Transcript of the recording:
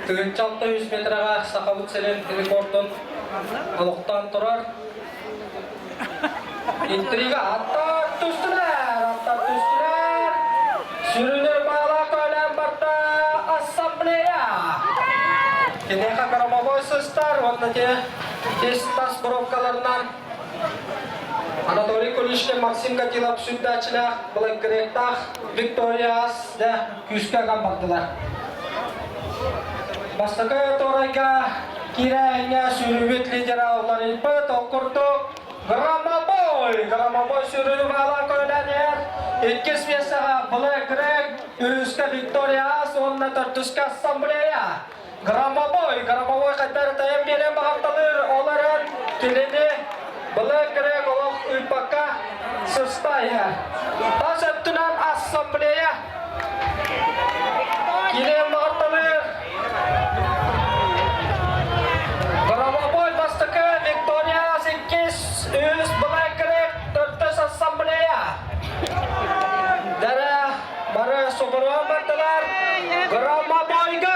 1600 метраҕа Сахабыт сирин рекордун олохтоон турар. Интрига аттар түстүлэр, аттар түстүлэр. Сүрүнү баала көөлөөн барда ассамблея. Киниэхэ громовой сыстар уонна те тас бровкаларынан Анатолий Куличкин, Максим Катилов сүрдээччилээх, Блэкгректаах Виктория дэ күүскэ ган бардылар. Бастакы туорайга киирээҥҥэ сүүрүүбүт лидера уларыйбыт, ол курдук Громобой! Громобой сүүрүүнү баалаан көөлөөн иһэр. Иккис миэстэҕэ Блэк Грег, үһүскэ Виктория Ас уонна төрдүскэ Ассамблея. Громобой, Громобой хайдах тайан биэрэн баҕарталыыр, ол эрэн кинини Блэк Грег олох ыыппакка сыста иһэр. Тас өттүнэн Ассамблея киирэн баҕарталыыр. Громобой бастакы, Виктория иккис, үһүс Блэк Грег, төрдүс Ассамблея. Дэрэ бары субуруон бардылар. Громобойга!